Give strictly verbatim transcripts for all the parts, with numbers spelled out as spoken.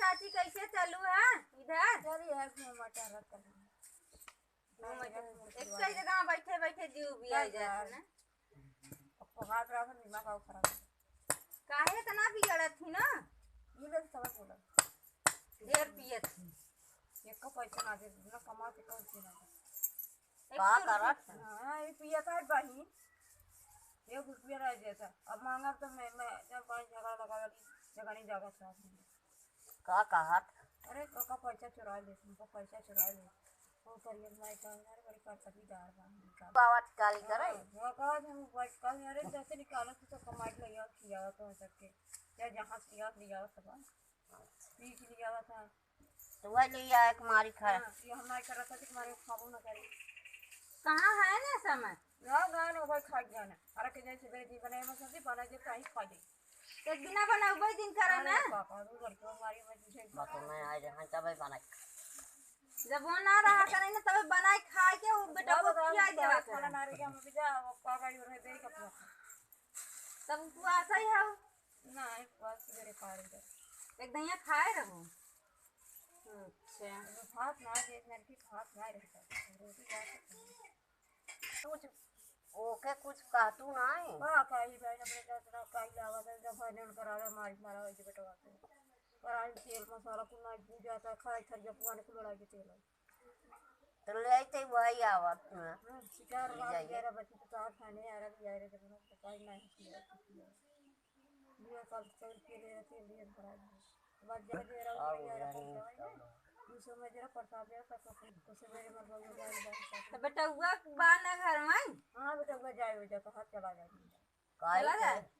चाची, कैसे चलू है इधर? चली है, घूम मचा रहा चली। घूम मचा। एक सही जगह बैठे बैठे जीव भी आ जात है ना। अब पहाड़ रहा था, दिमाग और खराब हो गया। काहे इतना बिगड़त थी ना? ये लोग सब बोला। ढेर पियत थी। एक का पैसा ना दे, ना कमा के कौन सी ना दे। एक का सौ रुपया करत? हाँ, ये पिया था बहिन। एक रुपया रह जाता। अब मांगा तो मैं, मैं जब बहिन झगड़ा लगा लगी, झगड़ी जागा साथ में। का कहत? अरे, काका पैसा चुरा ले, तुमको पैसा चुरा ले। वो करिए, मैं कहूँ, अरे, बड़ी करकटी दार बा, निकाल। बाबा काली करे? हाँ, वो कहा, हम बस कल, अरे, जैसे निकालो, तो कमाई ले आओ, खियाओ तो सबके। या जहाँ से लिया, लिया सब। पीस लिया था। तो वह ले आए, एक मारी खाए। हाँ, ये हम नहीं करत था, तो तुम्हारे खाबो ना करी। कहाँ है ना समय? ना, ना, ना, भाई, खा गया ना। अरे, के जैसे बेटी बनाए, मैं सब्जी बना दे, कहीं खा दे। एक दिना बनाऊ, वही दिन करा ना। अरे, पापा, वो लड़के हमारी, मैं तुझे बात में आ जाए, तब ही बनाई। जब वो ना रहा करे ना, तब बनाई खाए के, वो बेटा ना, को बता, खिया बता, देवा खाना करे। ना रह गया, हम भी जा, वो पापा, ये रह दे, कपड़ा। तब उपवास ही हो। ना, उपवास सवेरे खा रहे थे। एक दहिया खाए रहो। अच्छा। अरे भात ना दे, एक लड़की भात ना रहता। रोटी खा सकते हैं। कुछ ओके कुछ कहतू ना है। का खाई भाई, अपने दस ना खाई लावा, तो जब भाई ने उनकर आवे, मारी मारा वही बेटवा के। पर आज तेल मसाला कुल ना भूजा था, खाई थरिया पुआने कुल लड़ाई के तेल है। तो ले आइते वही आवत ना। हाँ, शिकार ले रात जाइए। ग्यारह बजे तो चार खाने आ रहा, ग्यारह बजे तो पता ही नहीं किया, किया। ये कल चल के ले रखे, लिए भरा दिए। बाद जब ये रहो, और ये रहो, उधर नहीं पहुंचाओ, करना। ये समय जरा प्रसाद जरा तक कुछ मेरे मन में जाए, जाए, जाए। तो बेटा हुआ बा ना घर में? हाँ, बेटा हुआ जाए, हो जाता, हाथ चला जाए। काहे चला के? जाए।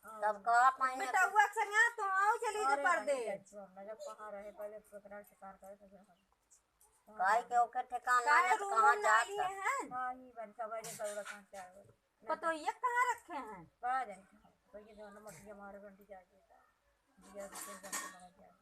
हाँ। तब का पाई है? बेटा हुआ के संगे तो आओ, चली अरे, तो परदेस। नहीं, नहीं, नहीं, जब कहाँ रहे, पहले तो अपना शिकार करे, तो फिर हम। काहे के ओके ठिकाना काहे ना तो रूम कहाँ ना जात लिए है? हैं? हाँ, ही बन सवेरे दौड़त हैं, चार बजे। पतोहिया कहाँ रखे हैं? का जाने कहाँ? तो ये जो नमक ये हमारे बंटी जाके था। दिया भी फिर बंटी लगा दिया।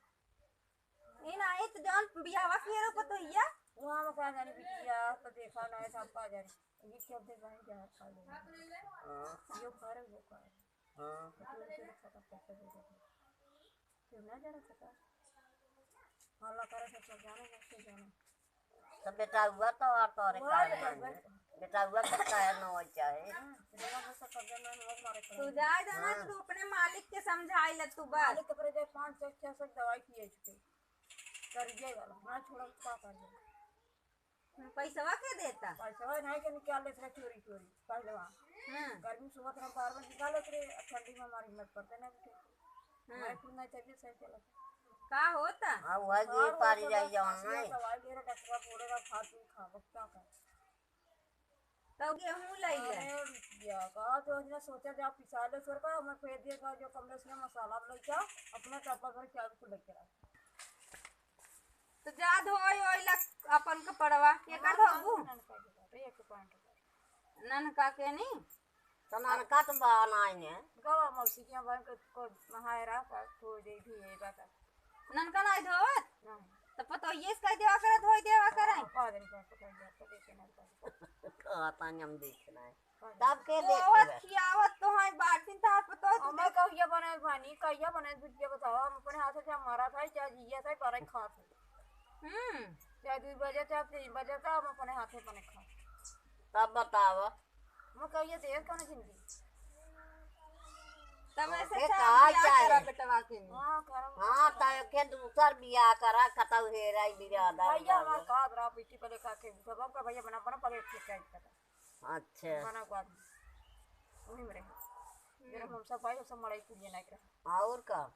ई ना, ई तो जौन बियाहवा किहे रहो पतोहिया। वहाँ में का जाने बिटिया, तो देखा ना है, सब का जाने। ये क्या दे भाई, जहर खा ले। हाँ। यो खा रहे, वो खा रहे। हाँ। तो फिर से खत्म करके दे दे। फिर ना जाना खत्म। हल्ला करे, सब, सब जाने, सब जाने। तो बेटा हुआ तो और तोरे हुआ काहे बेटा नहीं हुआ। है? बेटा हुआ तो काहे न होई चाहे? हाँ, तो जरा बस कब्जा में हुआ मारे तू करे। जा, जाना हाँ। तू अपने मालिक के समझाई ले तू बस। मालिक के पर जाए पाँच सौ, छह सौ दवाई पिए चुके। कर ये वाला, ना छोड़ा, का कर दे। पैसवा के देता? पैसवा नहीं के निकाल लेत रहे चोरी चोरी, पहलवा। हाँ। गर्मी सुबह तरह बार बार निकाल लेत रहे, अब ठंडी में हमारी हिम्मत पड़ते नहीं उठे। हाँ। हमारे खुद नहीं तबीयत सही चलत। का होता? हाँ, वही बुखार ये पारी होता, जाई बस जवन खांसी नहीं। दवाई ले रहा, डॉक्टर बोले रहा, खा तू खा, बस क्या कर। तब गेहूं लई ले। अरे बिटिया, का तो इतना सोचा जा पिसा ले सरका, मैं फेर दिए का जो कमलेश ने मसाला लई जा, अपना डब्बा भर के आलू को लेके आ। तो जा धोई ओई ला अपन कपड़वा, केकर हाँ, धोबू? हाँ, ननका के बाटे, एक पैंट बाटे। ननका के नी? तो ननका तो बनाई ने। गवा मौसी के यहाँ बन के को नहाए रहा, पर धो दे भी ये बात। ननका नाई धोवत? नहीं। तो पतोहिए से कह देवा करे, धोई देवा करे। हाँ, पा देने का, पकड़ लिया, तो देखे ना, पा देने का। कहता नहीं हम देखना है। तब के देखे बे? खियावत तो है बाटिन, तार पतोह तू हमें देख। कहिया बनाए भानी, कहिया बनाए बिटिया बताओ, हम अपने हाथ से हमारा था, चाहे जिया था, करे खात है। हम्म। चाहे दू बजे, चाहे तीन बजे था, हम अपने हाथे बने खात। तब बताओ। हम कहिया देर कौन जिंदगी? तब ऐसे ओके, चाहे का बियाह चाहे? करा बेटवा के नहीं। हाँ, करम हाँ, करम। तब के दूसर बियाह करा, कतौ हेराई बिरादर भैया हमार बाबू। का बरा बेटी पहले खा के, सब का भैया बना, बना पहले ठीक है, पता। अच्छा। खाना को आदमी। वही में रहे। हम्म। मेरा हम सब भाई, सब मड़ाई पूरी ना करा। और का?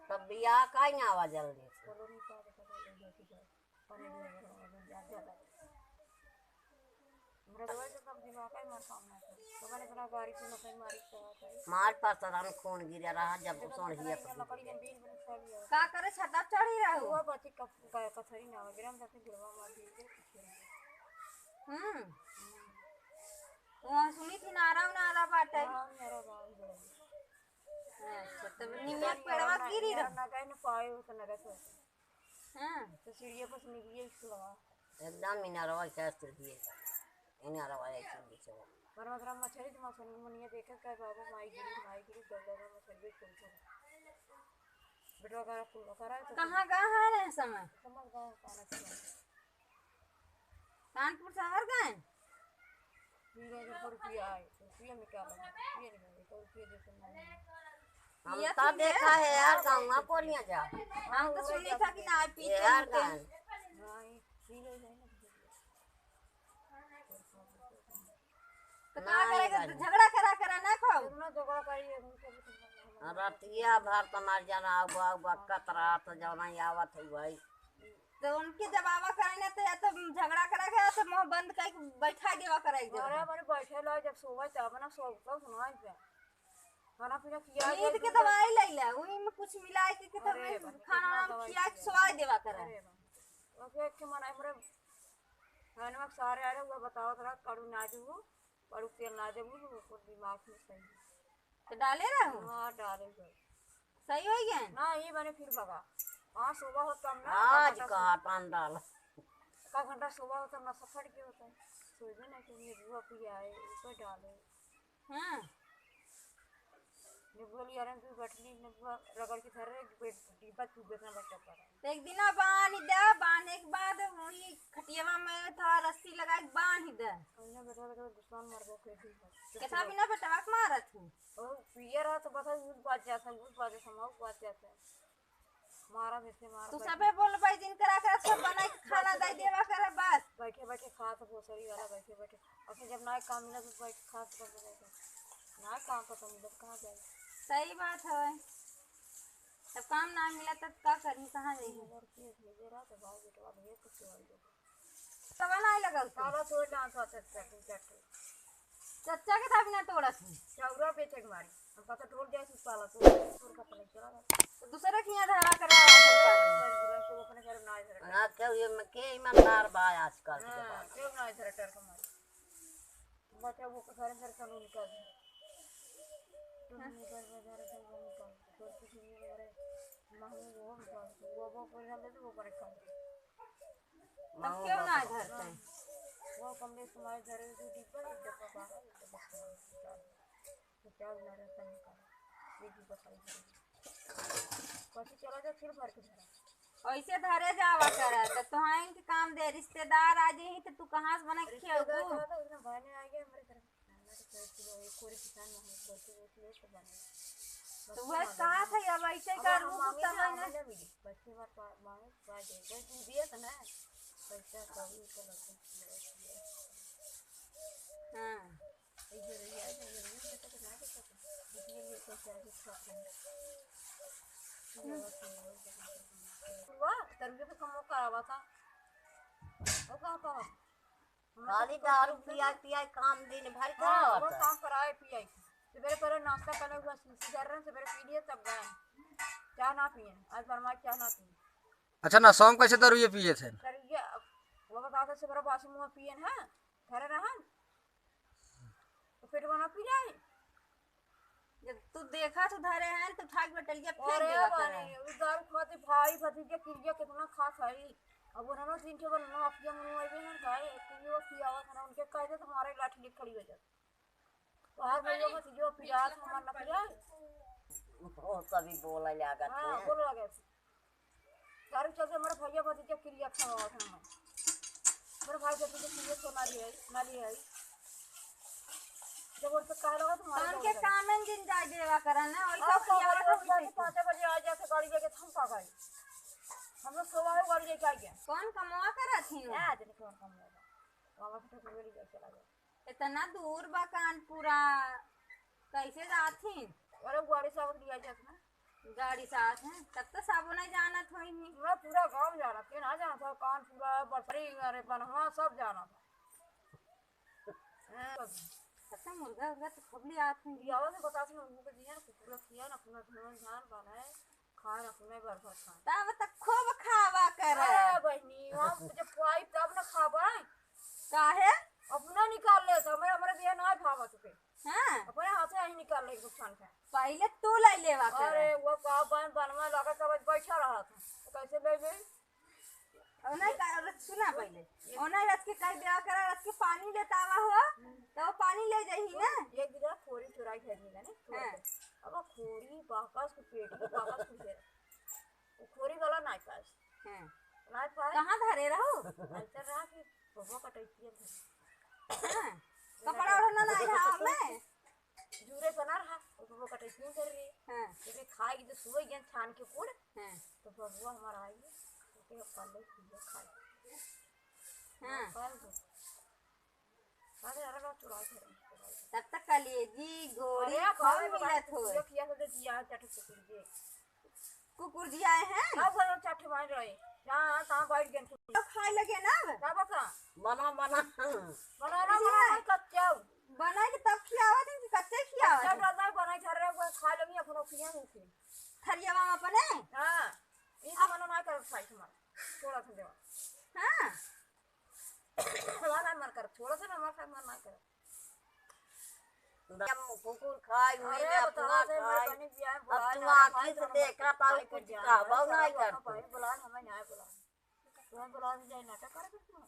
तब बियाह काहे ना आवा जल्दी से? चलो नहीं पा रहे, पता नहीं, जाके जाओ। परे भी अगर, अगर जा, जा लगे। हमरा तो वैसे सब दिमाग है, हमारे काम ना करे। तो मैंने अपना गाड़ी से नकल मारी, तो आता है। मार पास तो हम खून गिरा रहा, जब जब सोन हम हिया लकड़ी, तो लकड़ी हम बीन बन खा लिया। का करे, छता चढ़ी रहो? वो बात ही कप-, क-, कथरी ना हो, गिरम जाके गुड़वा मार दी। हम्म। वहाँ सुनी थी नारा, नारा बाटे। हाँ, मेरा गाँव जो है। अच्छा, तब निमिया के पेड़वा गिरी रहो। ना गए, ना पाए, वो तो नरक हो। हाँ। तो सीढ़िया पर से निकलिए, इसको लगा। एकदम मिनरवा के सीढ़िए। इनरवा ऐसे नीचे हो। पर मतलब मछली तो मछली मुनिया देखे, कहे, "बाबू, माई गिरी, माई गिरी, गंगा में मछली छोड़ छोड़।" बेटवा का कुल करा है तो कहाँ गए हैं रे समय? समझ गए, कानपुर। कानपुर शहर गए? हीरो के रुपया है, रुपया निकालो, रुपया निकालो, तो रुपया दे के नहीं। हम ये तो सुने देखा है यार, गाँव कोरिया जा। हम तो सुनी था कि ना पीते यार हैं। गाँव। हाँ, ये हीरो है ना। तो का नहीं करेगा? भाई। झगड़ा करा करा ना खाओ। कितना झगड़ा करिए, उनके भी तो झगड़ा। रतिया भर तुम्हार जना आउ, आउ, बकत रात जौना ही आवत है भाई। तो उनके जब आवा करे ना, तो या तो झगड़ा करा के, या तो मुँह बंद करके बैठा देवा करे एक जगह। अरे, हमारे बैठे ला, जब सोवे तब ना सो, तब सुनाई पे। खाना पीना खिया नींद के दवाई ले ले, वही में कुछ मिला के, के तब अरे, खाना वाना खिया के सोवा देवा करे। अरे, बस एक के मन है, हमरे खाने में सारे आ रहे, वो बताओ तो रहा, कड़ू ना देबू, कड़ू तेल ना देबू, वो कुल दिमाग में सही है। तो डाले रहू? हाँ, डाले गए। सही हो गए? ना, ये बने फिर भगा। हाँ, सुबह होता हम ना, आज आधा घंटा का सो- पान डाल। आधा घंटा सुबह होता हम ना, सफर के होता है। सोचबे ना कि ये बुआ पिया है, ऊपर डाले। हाँ। निबुआ लिया रहे, तू बैठली, निबुआ रगड़ के धर रहे, डिब्बा तू बेचना बच्चा पर। तो एक दिन बांध दे, बांधे के बाद वही खटियावा में थोड़ा रस्सी लगा के बांध दे। कहिया बेटा, बेटा, दुश्मन मर गो, के दिन पर। कैसा बिना बेटवा के मारत हूँ? ओ, पिए रहा तो बस उठ बाज जाता, उठ बाज जाता, उठ बाज जाता। मारा में से मारा तू बैठे। सबे बोल भाई, जिन करा कर सब बनाई के खाना दे देवा करे बस। बैठे बैठे खात भोसड़ी वाला, बैठे बैठे। अच्छा, जब ना काम मिला तो बैठ खात कर बैठे। ना काम पता मिला तो कहाँ जाए? सही बात है। जब काम ना मिला तब का करी, कहाँ जाई? लड़की भेजे रहा तो भाई बेटवा भेज तो चल दो। तब ना लगा उसको। काला छोड़ ना था चक्कर, चक्कर। चच्चा के था बिना तोड़त हूँ। चौरा बेचे के मारी। हम पता टोल जाए सुस पाला, तो तोड़ का पलट चला गया। तो दूसरे के यहाँ धरा करा। तो अपने घर में ना इधर। हाँ, क्यों ये में के ईमानदार बा आजकल के हाँ, जमाना? क्यों ना इधर डर के मारे। बच्चा वो घर घर कानून निकाल दे। तुम हाँ। घर में घर से वो निकाल दे। तो कुछ नहीं करे। महंगी वो निकाल दे। वो, वो कोई ना दे तो वो करे काम। तब क्यों ना धरते हैं? वो कमरे से हमारे घर में दो डिब्बा, एक डब्बा बाहर, एक डब्बा अंदर। तो क्या ना रहता है काम? ये डिब्बा खाली घर में। कैसे चला जाए फिर भर के भरा? ऐसे धरे जावा करे, तो तोहाइन के काम दे, रिश्तेदार आ जाई तो तू कहाँ से बना के रिश्तेदार खियाबू? का तो इतना भाई नहीं आ गया हमारे घर में। हमारे घर की वो एक कोरे किसान में हम करके वो तो बने। तो वह कहा था, अब ऐसे अब कर हम लूँ, मांगे तो ना, ना। हमें ना मिली। बच्चे हमारे पा-, मांगे, पा दे। बस दे दिया था ना। पैसा कभी तो लगता है। हाँ। ये जो रही है, ये रही है, तो ना, तो ये, ये तो क्या, ये क्या है? ये वाला सुन लो, ये वाला सुन लो। वाह, तरुए पे कम वो करावा था। वो कहाँ था? खाली दारू पिया, पिया काम दिन भर हाँ, करत। वो काम कराए पियाई। सवेरे पहले नाश्ता करने हुआ, सूजी जर रहे, सवेरे पी लिए, तब गए। चाह ना पिए, आज बरमाई चाह ना पिए। अच्छा, ना, शाम कैसे दारू ये पिए थे? सर, ये अब वो बता दे, सवेरे बासी मुँह पिए हैं, घरे रहन, तो पेट बना पी जाए। जब तू देखा तो धरे हैं, तो उठा के बटलिया फेंक अरे देवा बारे, करे। उ दारू खाते भाई भतीजे किरिया कितना खात है। अब उन्होंने दिन के बल ना अपिया मुँह आइबे हैं, भाई, कि वो पियावा था ना, उनके कह दे तो हमारे लाठी लेके खड़ी हो जाए। तोहार भैया भतीजो पियास हमार न पिया। वो सभी बोले लागत हाँ, हैं। बोले लागत। दारू चलते हमारे भैया भतीजा किरिया खवावत हैं हमारे। हमारे भाई भतीजा किरिया खो ना लिया, ना लिया है। जब उनसे कहे लगा तो हमारे तोहन के गाँव जाए। कामन जिन जाए देवा करा ना, वही हाँ, सब तो किया हमारे वाला घर सब जाके पीछे। पाँच बजे आ जाते गाड़ी लेके, तो हम का गाड़ी। हम लोग सोवा हो गाड़ी लेके आ गया। कौन कमवा करत ही? आज नहीं कौन कमवा। बाबा के तो गाड़ी लेके चला गया। इतना दूर बा कानपुरा, कैसे जात ही? अरे, गाड़ी से आवत लिया जात ना। गाड़ी से आवत हैं, तब तो सबो नहीं जानत होई ही। पूरा, पूरा गाँव जानत, के ना जानत हो, कानपुरा, बरसरी, अरे, बनवा, सब जानत हो। हाँ। तब तो मुर्गा, उर्गा तो खूब ले आत होई। ये आवाज बताती हूँ, उनको दिया ना, कुकुरा किया ना, अपना धुआं झान बनाए। खाए अपने भर भर खाए। तब त खूब खावा करे। हाँ बहिनी, हम जब खाई तब न खाबे। काहे? अपना निकाल ले, हमें, हमारे बिया ना भावत पे। हाँ। अपने हाथे ही निकाल ले, नुकसान खाए। पहले तू ले लेवा करे। अरे, वो का बन, बनवा लगा, सब बैठा रहा था। तो कैसे ले ले? ओने का, अरे सुना पहले। ओने रच के कह देवा करे, रच के पानी लेता आवा हो, हम्म। तो वो पानी ले जाही ना। ये गिरा खोरी चुराई घर में ना, हाँ। अब खोरी बाकस के पेट में बाकस के पेट। उ खोरी वाला नाई पाए। हाँ। नाई पाए। कहाँ धरे रहू? ऐसा रहा कि बबुआ कटैतिया धरे। हाँ। कपड़ा ओढ़ना नाई रहा हमें। जूरे बना रहा, बबुआ कटैतिया कर रही। हाँ। जैसे खाए की तो सुबह गया छान के पूड़। हाँ। तो बबुआ हमारा आई, तो कल ले पिया खाए। हाँ। खाए तो। अरे, अरे, बात चुराई थे। तब तक कलेजी, गोड़ी अरे, कम खावे मिलत बताए, हो। कुकुर किया से दे दिया, चट कुकुर के। कुकुर जी आए हैं? अब वो चट मार रहे। हाँ, हाँ, कहाँ बैठ गए? तो खाए लगे ना अब। का बता? बना, बना। बनाना, जी। बनाना, कच्चा। बना के तब खियावा थे कि कच्चे खियावा कच्चा थे? बनाना, बना के धर रहे, वो खा लेंगे, अपना खिया नहीं थे। थरियावा में अपने? हाँ। इस अब मना ना कर खाई तुम्हारा। थोड़ा सा देवा। हाँ। हमारा मन कर, थोड़ा सा ना हमारा मन ना कर। हम कुकुर खाई, हुई अरे, में बताओ अपना से, मैं खाई। बनी बियाह अब बुलाए तू ना आँखी खाई, से तो देखा हमारे पाऊ, भाई को कुछ जान कहबो है, नहीं सारा करतू। भाई बुलाए, हमें नहीं बुलाए। तुम्हें बुलाए से जाए नाटक कर दे तू।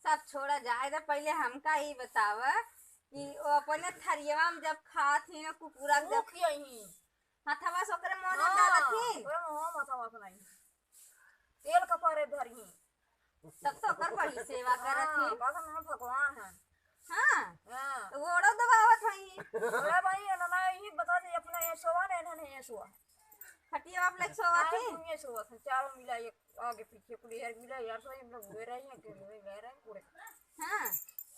सब छोड़ा जाए दे, पहले हमका ई बतावा कि वो अपने थरियवा में जब खात ही ना कुकुरा के तू जब खियाई ही। हथवा से ओकरे मुँह ना हाँ, डालत ही। ओकरे मुँह में हथवा से नहीं। तेल कपारे धरी ही। तब तो ओकर बड़ी सेवा करत हाँ, ही। बस हम भगवान हैं। हाँ। हाँ। तो गोड़ो दबावत हई। अरे भाई, ये ना, ना, ये बता दे, अपना ये सोवा ने, इन्हें ये सोवा। खटिया आप लोग सोवा हाँ, थी? ये सोवा थे, चारों मिला, एक आगे पीछे, कुल यार मिला, यार, सो हम लोग हुए रही हैं, अकेले हुए रह रहे हैं, पूरे। हाँ,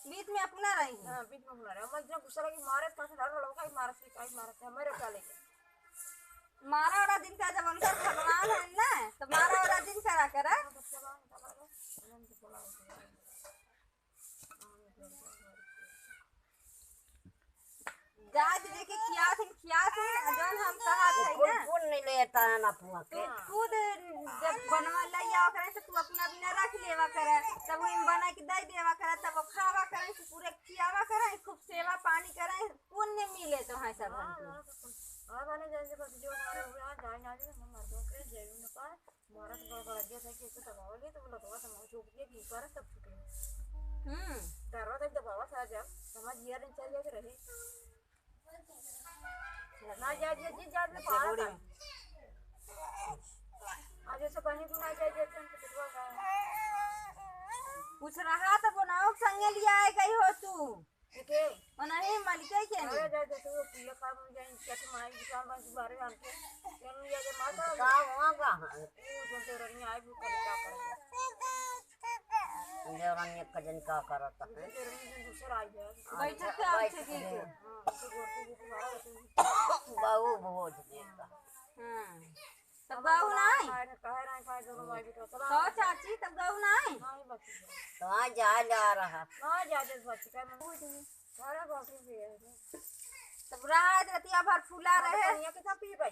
बीच में अपना रही हैं। हाँ, बीच में अपना रहे। मैं इतना गुस्सा लगी, मारे, कहाँ से डर लगा, मारे से, काहे मारे से, मेरे क्या लेके? मारा वाला दिन का जब उनका भगवान है ना, तो मारा वाला दिन करा करा। जात लेके खियात है, खियात है, आ जौन हम कहत है कुल ना। पुण्य लेता है ना पुआ के। तू खुद जब बनवा लइया करे तो तू अपना बिना रख लेवा करे, तब हम बना के दे देवा करे, तब खावा करे, तू पूरे खियावा करे, खूब सेवा पानी करे, पुण्य मिले तो है सब हाँ, हमको। हाँ, तो कुल। हाँ, बने जैसे बस जो हमारे हुआ, जाए ना जाए, हम मर गए, जरूर न पाए। मारा तो बड़ा बड़ा दिया था कि इसको दबाओगे तो बोला, "दबा, दबा, झोंक दिया कि ऊपर है, तब छूटे।" हम्म। डरवा तक दबावा था जब, समझ गया, नहीं चल जाके रहे। ना जा, जा, जी, जा, मैं अच्छा, पारा रोड़े था। में। आज ऐसे कहीं भी ना जाए, जाए, तो कुछ हुआ था। कुछ रहा तो बनाओ, संगे लिया आए गई हो तू। एके? ओ नहीं, मलिके के अरे, नहीं। जा, जा, तू पिया खा, हम जाए, क्या तुम आए, दुकान बंद, बारे हम के, क्या नहीं, जा, जा, माता, का हुआ, का है? वो जो तेरा नहीं आए, वो करे, क्या करे? देवरानी एक जन का करत है? तेरा नहीं, जो दूसरा आई है। बैठक के आवे बैठ छे के। हाँ, उसे जोड़ के भी तुम्हारा, उसे भी। बाबू भोज देता। हाँ। तब गऊ नाई? कहे रहे, कहे दोनों भाई बेटा, चला। कहो चाची, तब गऊ नाई? नहीं, बच्ची। तो आ जा, जा रहा। ना जा, जा, बच्ची, कहे, मैं बोल दूंगी। अरे, बाप रे, ये है। तब रात रतिया भर फूला हाँ, तो रहे। पनिया के साथ पी भाई।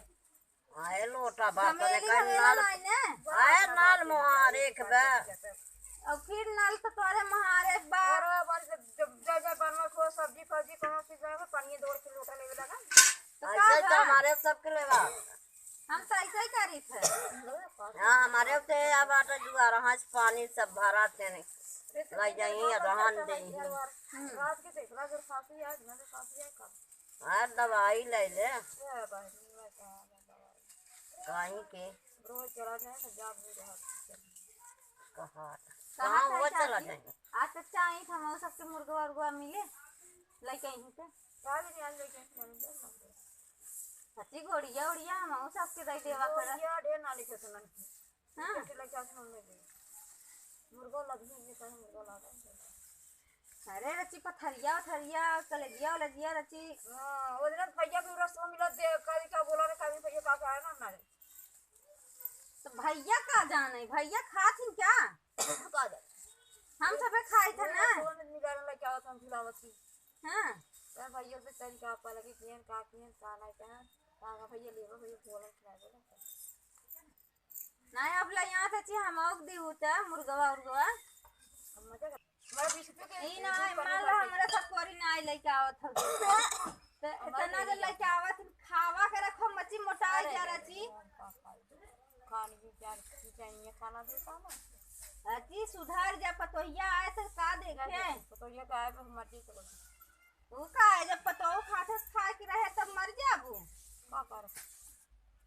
आए लोटा बाप ने झमेली कहे झमेला नल, नाई ने। आए नल मोहार एक बार। और फिर नल तो तोरे मोहार एक बार। अरे, बार जब, जब, जब, जब बनवा खो सब्जी फब्जी कोनो चीज बना, पनिया दौड़ के लोटा लेवे लगा। तो ऐसे का तो बा? हमारे सबके लेवा। हम तो ऐसे ही करी थे। हाँ, हमारे से अब आटा जुआ रहा है, पानी सब भरा थे नहीं। ले जाइए, रहन दे। हम्म। रात के देखला, अगर खांसी आए, ना तो खांसी आए, का? हाँ, दवाई ले ले। ये है भाई, ये है, कहाँ है दवाई? कहीं के? रोज चला जाए, तो जाग भी रहा। कहाँ? कहाँ कहाँ वो है चला चाची? जाए? आज तो चाही था, हम सबके मुर्गा उर्गा मिले, लेके आई थे। का भी नहीं, आज लेके आई थे, हम लोग। सच्ची गोड़िया उड़िया हम सबके दे देवा करा। गोड़िया ढेर ना लिखे थे मन की। हाँ। कैसे लगे आज हमने दे। मुर्गा लग भी नहीं कहीं मुर्गा ला दे। अरे रची पथरिया उथरिया, कलेजिया उलेजिया रची। हाँ, वो दिन भैया के रस मिला दे, कभी का बोला रे, कभी भैया का कहा ना, ना रे। तो भैया का जाने, भैया खात ही क्या? का जाने? हम सबे खाई थे ना। वो दिन मिला ना क्या होता हम खिलावत थी। हाँ। तो भैया से कहीं का पा लगे, कियन का, कियन का नहीं कहा। का, का भैया लेवा, भैया बोला, क्या बोला? नाहीं, अब ले यहाँ से ची हम आउक दी होता, मुर्गवा उर्गवा। हम मजा कर, हमारे बीस रुपये के ई ना, मान लो, हमारे सब कोरी ना आई लेके आवत हो। तो इतना जो लेके आवत, खावा के रखो, मची मोटा अरे, जा अरे, रची। अरे, खान की क्या, की चाहिए खाना देता ना। अजी, सुधार जा, पतोहिया आए तो का देखे? पतोहिया का आए, बस मर्जी चलो। वो का है, जब पतोह खाते खाए के रहे, तब मर जाबू। का कर?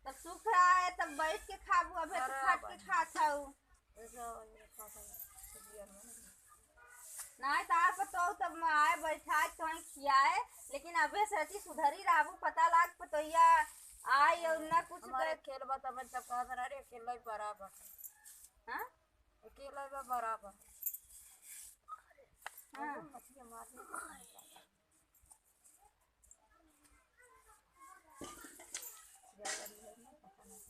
तब सुख आए, तब बैठ के खाबू, अबे तो अरे फट के बाप। खात हऊ। ऐसा ये खाता है, सीरियल में। नाहीं, तार पतोह तब में आए, बैठाए, तोहई खियाए, लेकिन अबे से अति सुधरी रहबू, पता लाग पतोहिया आई और ना कुछ हमारे कर- खेल बा, तब जब कहत रहे, "अरे, अकेला ही बराबर।" हाँ? अकेला ही बराबर। हाँ। मछली मार ली।